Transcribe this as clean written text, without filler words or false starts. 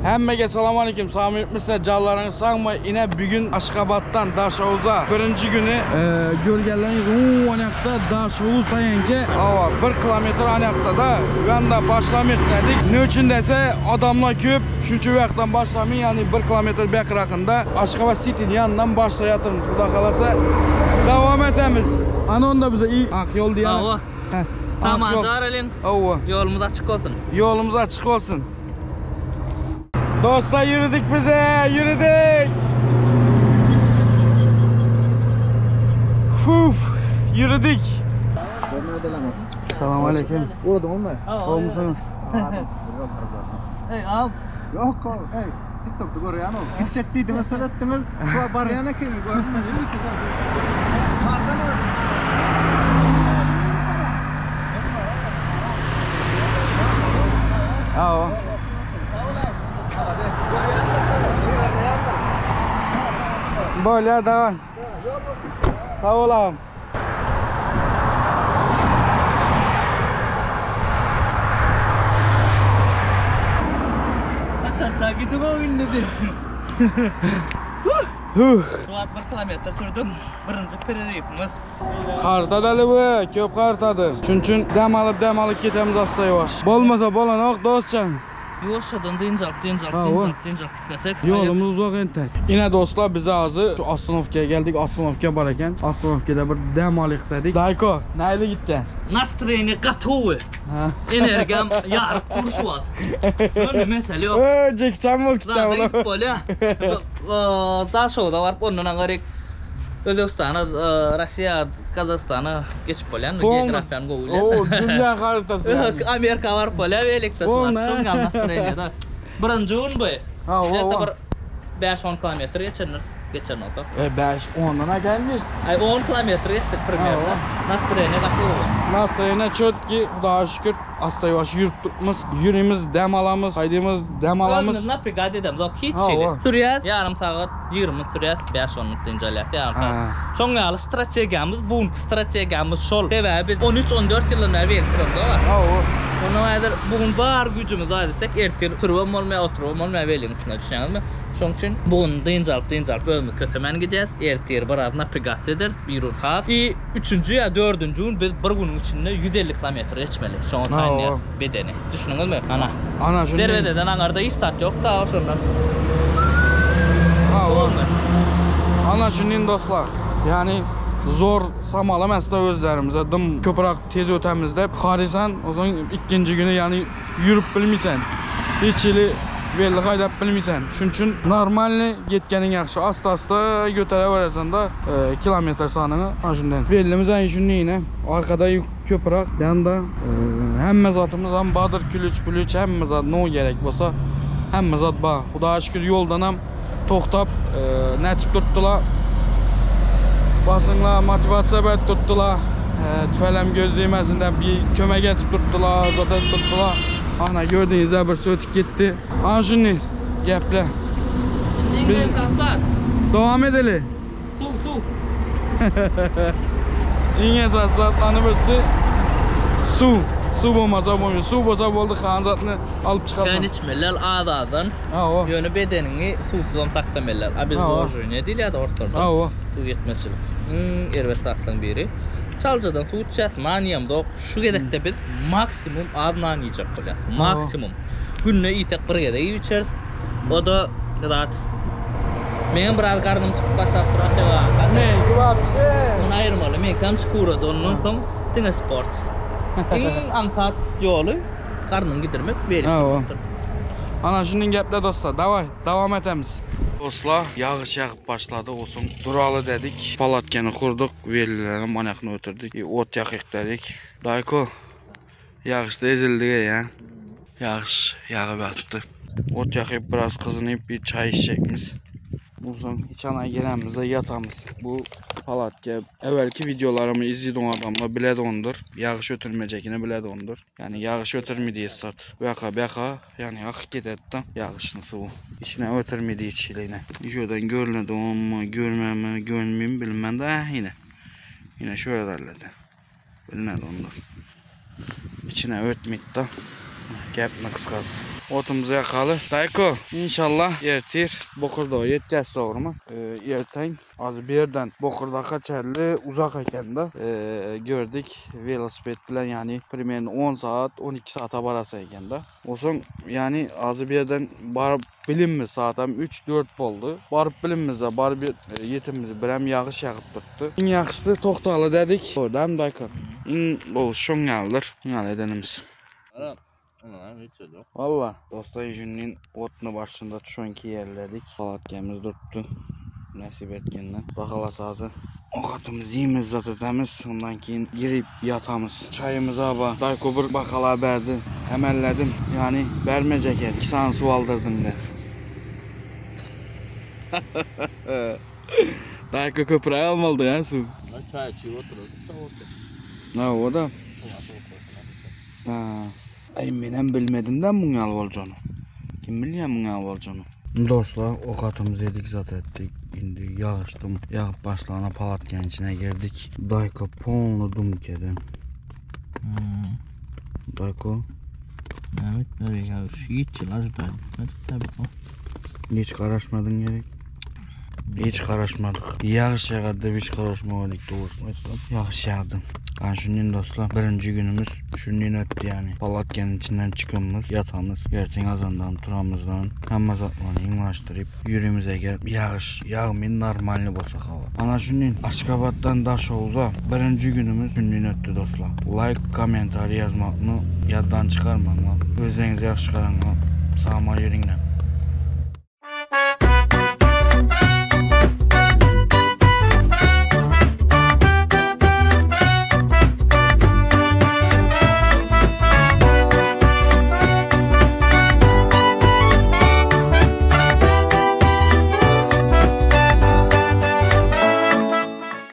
Hemmege salam aleyküm. Sağmı canlarınız sağ mı? Yine bugün Aşgabat'tan Daşoğuz'a birinci günü e, görgenleriniz uuu anakta Daşoğuz tayanki ava 1 kilometre anakta da yanda başlamayıq dedik. Ne üçün dese adamlar köp. Çünkü bu başlamayın yani 1 kilometre baqraqında Aşgabat City'nin yanından başlayatırmız. Xuda xalasa devam etemiz. Ana onda bize iyi ak yol diye. Ava. Tamam, Saman Ava. Yolumuz açık olsun. Yolumuz açık olsun. Dostlar yürüdük bize, yürüdük. Fuf, yürüdük. Selamun aleyküm. Uğradım mı? Olmuşsunuz. Ey abi. Yok ey TikTok'ta görüyor o. Gidecek dedim söz ettiniz. Şu bariyana kimi gördüm ben yemin ki Mardan Aa. Böyle devam. Sağ ol ağam. Sen gidin o gün dedi. Huh. Suat 1 kilometre sürdük. Birinci pererifimiz. Harita deli bu, köp haritadı. Çünkü dem alıp dem alıp gidemiz hasta yavaş. Bolmasa bolan ok dostcan. Yolşadan dınç alıp dınç alıp Ha, dınç o. alıp dınç alıp gitmesek. Yolumuz uzak entek. Yine dostlar bize azı şu Aslanovka'ya geldik. Aslanovka var eken. Aslanovka'da bir dem alık dedik. Dayko, neyle gittin? Nastreni gatowy. Ha. Energim yarıp dur Suat. Öyle mesele yok. Ee, Jackie Chan mı Zaten gitti? gidip böyle. Daşoğda varıp ondan angarik Özbekistan'a, Rusya, Kazakistan'a geçip bolyan, geografiyanı gowy Oo, dünya haritası yani. Amerika varıp bolyan, elektrik O var. ne? Şoň ýaly nastreniýada. Birinji gün bu. Ha, o, Ýa-da o. bir 5-10 kilometr geçenler, geçen olsa. E 5 ondan gelmiştik. Ay 10 kilometr geçtik primerda. Ha, Nastreniýa gaty gowy. Nasıl yine çöt ki daha şükür hasta yavaş yürüttük Yürüyümüz, dem alamız, haydımız, dem alamız. Özümiz naprigad edemiz, ok hiç Ha, şeydi. o. Sürýäs, ýarym sagat 20 sürýäs, 5-10 minut dynç alýas, ýarym sagat. Ha. Şoň ýaly strategiýamyz, bu strategiýamyz şol. Sebäbi biz 13-14 ýyldan bäri beri süremde var. Ha, o. Onu häzir bugün bar gücümüz aýtsak, ertir sürübem bolmaýar, oturubam bolmaýar beliň üstüne düşýäňizmi? Şoň üçin bugün dynç alyp, dynç alyp özümiz kösemen gidýäs. Ertir biraz naprigasiýa ederiz, bir gün has. I üçünji ýa dördünji gün biz bir günüň içinde 150 kilometr geçmeli. Şoňa Ha, taýynlaýas o. bedeni. Düşünüňizmi? Ana. Ana şunu. Derwezeden aňarda hiç zat ýok da şondan. Ha, o. Ana şunun dostlar. Yani zor samalam da özlerimize dım köprak tez ötemiz dep harisan o zaman ikinci günü yani yürüp bilmeysen. Hiç ili belli haydap bilmeysen. Şunun için normalni getkenin yaxşı. Asta asta götüre veresen da e, kilometre sanını ha şundan. Bellimiz en şunun yine. Arkada yük köprak yanda e, hemme zatımız ham badır külüç pülüç hemme zat ne gerek bolsa hemme zat ba. Xudoya şükür yoldan ham toxtab e, netip tuttular. Basınla motivasiya berip tuttular. E, tüfelem göz değmesinden bir kömek etip tuttular, zaten tuttular. Ana gördüğünüzde bir sötük gitti. Ana şunu geple. Biz Devam edelim. Su su. En esas zatlarını birisi su. Su bolmasa bolmuyor. Su bolsa boldu kan zatını alıp çıkarsan. Yani içmeliler az-azdan. Ha o. Ýöne bedeniňi suwsuzam saklamelär. A biz Ha, o. borjuna diýilýär ortada. Ha o. Suw ýetmezçilik. Hmm, erbet zatlaryň biri. Çaljadan suw içýäs, nan ýemdok. Şu gezekde biz maksimum az nan ýeyjek bolýas. Maksimum. Günde ýetek bir gezek iýip içeris. O da zat. Meň biraz garnym çykyp başlap durar. Ne? Vapşe. Onu aýyrmaly. Men kam çykurady ondan soň diňe sport. Iň aňsat ýoly garnyňy gidirmek berip Ha, o. sportdur. Ana şunun geple dostlar. Davay, devam etemiz. Dostlar, yağış yağıp başladı. Olsun duralı dedik. Palatkeni kurduk. Verilerini manakını ötürdük. E, ot yakık dedik. Dayko, yağışta ezildi ya. Yağış yağıp attı. Ot yakıp biraz kızınıp bir çay içecekmiz. Uzun içana gelenimizde yatamız. Bu palatka evvelki videolarımı izlediğin adamlar bile de ondur. Yağış ötürmeyecekini bile de ondur. Yani yağış ötürmediği sat. Baka baka yani akıp gider de yağışın suyu. İçine ötürmediği içiyle yine. Şuradan görünedi on mu görmem mi görmeyeyim bilmem de eh, yine. Yine şöyle derledi. Bilmedi ondur. İçine ötmedi de. Gepni kıskası. Otumyzy ýakaly. Daýko, inşallah ertir Bokurdaga ýetýäs dogrymy? Erteň az bir ýerden Bokurdaka çenli uzak ekende. Gördük welosiped bilen ýagny primerno 10 saat, 12 saata barasy ekende. Onsoň ýagny az bir ýerden baryp bilinmiz saatam 3-4 boldy. Baryp bilinmiz-de baryp ýetimiz birem ýagyş ýagyp durupdy. Iň ýagşysy togtaly dedik. Dogry Daýko? Iň gowusy şoň ýalydyr. Şoň ýaly edenimiz. Valla. Dostlar ýüňüň otny başynda tuşanki ýerledik. Palatkemiz durupdy. Nesip etgende. Bakalasa Ovkatımız yiyimiz zaten Ondan keyin girip yatamız. Çayımız aba. Dayko bir bakala berdi. Emelledim. Yani vermeyecek el. 2 tane su aldırdım der. Dayko köprüye almalıdı ya su. Çay içip otururduk da orada. Ne o da? Ha. Ay menem bilmedim de muň ýaly boljagyny. Kim bilýär muň ýaly boljagyny. Dostlar, ovkatımızı yedik zat etdik. Indi ýagyşdym. Ýagyp başlana palatkanyň içine girdik. Dayko polny dum kedi. Dayko Evet, nereye gelmiş? Yiğitçiler da. Tabii o. hiç karaşmadın gerek. Hiç karaşmadık. Yağış yağardı hiç karaşmadık doğrusunu aýtsam. Ýagyş ýagdy. Yani şundan dostlar birinci günümüz şundan ötdi yani. Palatkanın içinden çıkımız, yatamız, erteń azandan turamyzdan hamma zatlaryny ýygnlaşdyryp ýörimiz eger ýagyş ýagmyn normalny bolsa hava. Ana şundan Aşgabatdan Daşoguza birinci günümüz şundan ötdi dostlar. Like, kommentariý ýazmakny ýaddan çykarmaňlar. Özüňizi ýagşy garaňlar. Sag ýörüňler.